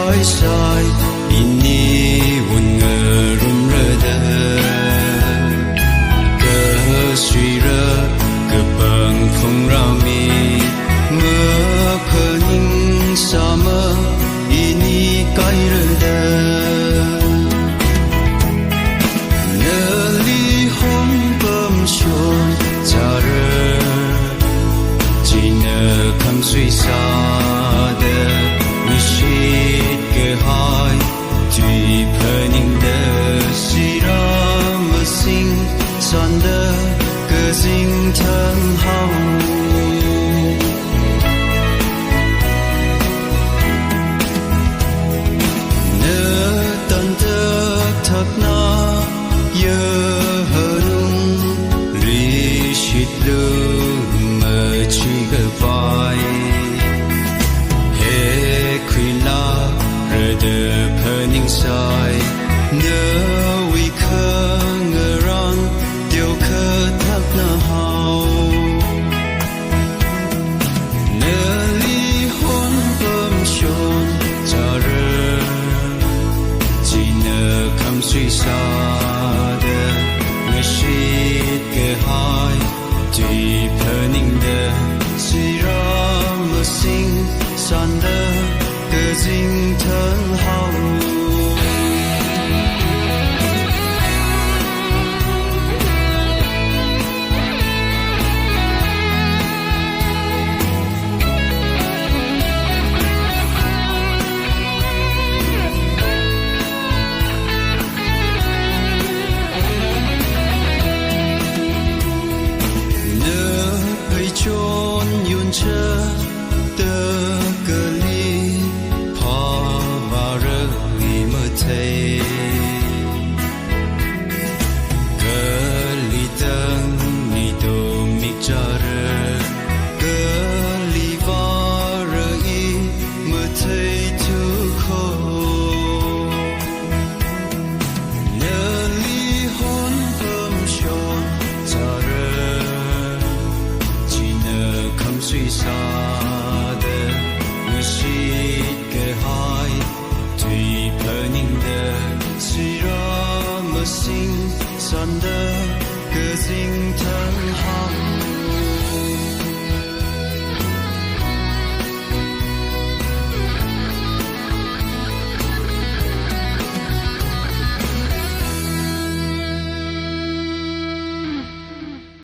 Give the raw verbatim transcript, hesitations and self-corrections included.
Aisai ini wun ngarumrada, kaswira kapang phungrami, mapaning sama ini kairada. Nali hong pamshon chara, china kamsui sada, nishit kahai, tui paning da, sira masing sanda, kazing tang hau. Na tanta takna ya hanung rishit lu machi gavai. He kuila rada paning sai, na wikha ngarang, teo katak na hau. Nali hon pamshon chara, china kamsui sada, nashit kahai, tui paning da, sira masing sanda, kazing tang hau.